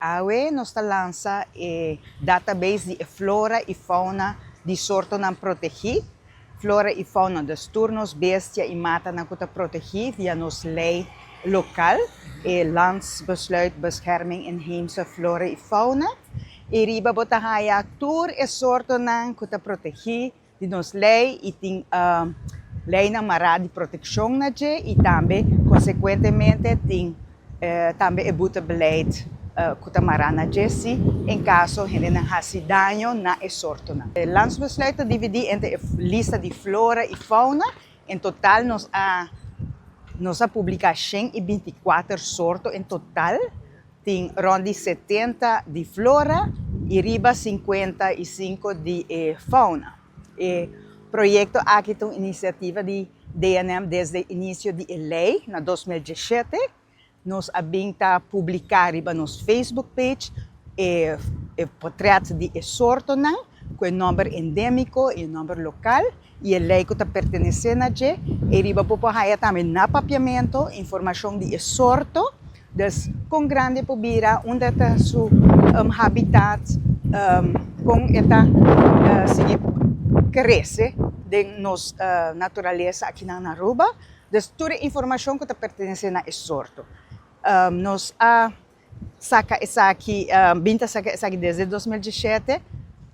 Awe nos ta lansa e database di e flora y fauna di sortonan protegi. Flora y fauna, dus tur nos bestia y matanan cu ta protegi via nos ley local, e Landsbesluit Bescherming Inheemse Flora y Fauna. Y riba bo ta haya tur e sortonan cu ta protegi di nos ley y tin leynan mara di proteccion na dje y tambe consecuentemente tin tambe e boetebeleid cu ta mara na dje si en caso hendenan haci daño na e sortonan. E landsbesluit ta dividi entre e lista di flora y fauna. En total nos a publica 124 sorto en total. Tin rond di 70 di flora y riba 55 di e fauna. E proyecto aki ta un iniciativa di DNM desde inicio di e ley na 2017. Nos a bin ta publica riba nos Facebook page e portret di e sortonan cu e nomber endemico y e nomber local y e ley cu ta pertenece na dje. Y riba bo por haya tambe na Papiamento informacion di e sorto. Dus con grandi por bira, unda ta su habitat, con e ta sigui crece den nos naturalesa aki na Aruba. Dus tur e informacion cu ta pertenece na e sorto. Nos a saca esaki, bin ta saca esaki desde 2017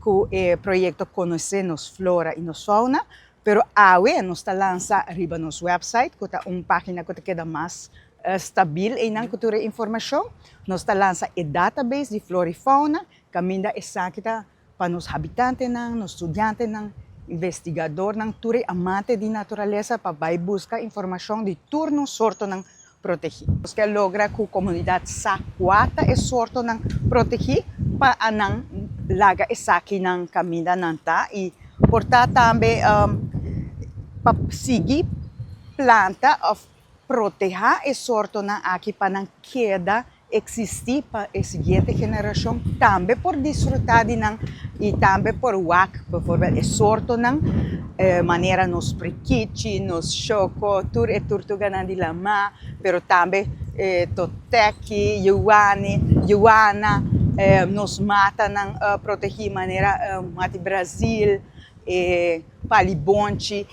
cu e proyecto Conoce Nos Flora y Nos Fauna, pero awe nos ta lansa riba nos website, cu ta un pagina cu ta keda mas stabil einan cu tur e informacion. Nos ta lansa e database di flora y fauna, caminda esaki ta pa nos habitantenan, nos studiantenan, investigadornan, tur e amante di naturalesa pa bay busca informacion di tur nos sortonan protegi. Nos kier logra cu comunidad sa cua ta e sortonan protegi pa nan laga esakinan caminda nan ta y por ta tambe pa sigui planta of proteha e sortonan aki pa nan keda existi pa e siguiente generacion tambe por disfruta di nan y tambe por wak bijvoorbeeld e sortonan manera nos prikichi, nos shoko, tur e turtuganan di lama, pero tambe toteki, yuwani, yuwana, nos matanan protegi manera mati Brazil, e palibonchi.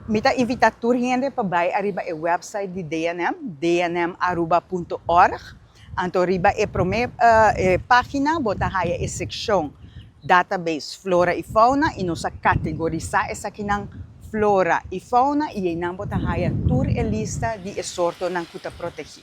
Mi ta invita tur hende pa bay ariba e website di DNM, dnmaruba.org. Anto riba e prome pagina bo ta haya e seccion database flora y fauna y nos a categorisa esakinan flora y fauna y einan bo ta haya tur e lista di e sortonan cu ta protegi.